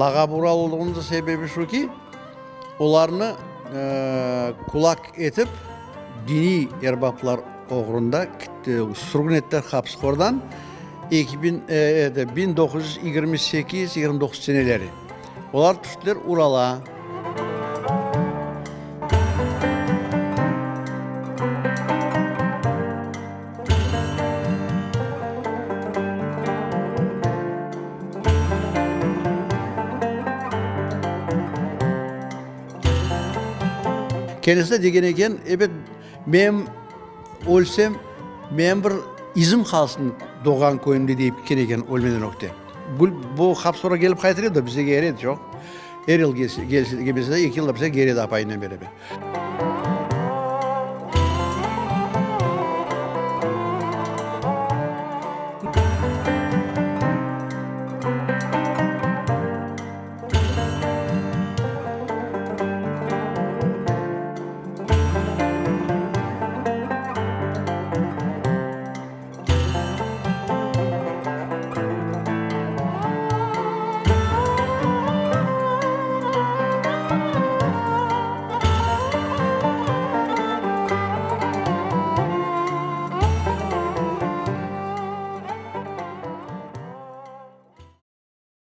Lağabı Ural olduğunıñ da sebebi şu ki, olarnı kulak etip, diniy erbaplar oğrunda sürgün ettiler Hapıshordan 1928, 29 seneleri. Olar tüştiler Urala. Kendisi de degen eken, ebet, men ölsem, menim bir izim qalsın doğğan köyümde deyip ketken eken ölmeden ögte. Bu Hapsora kelip qaytır edi, bizge eri edi çoq. Er yıl kelse, kelmese de, eki yılda bir sefer kele edi apayınen beraber.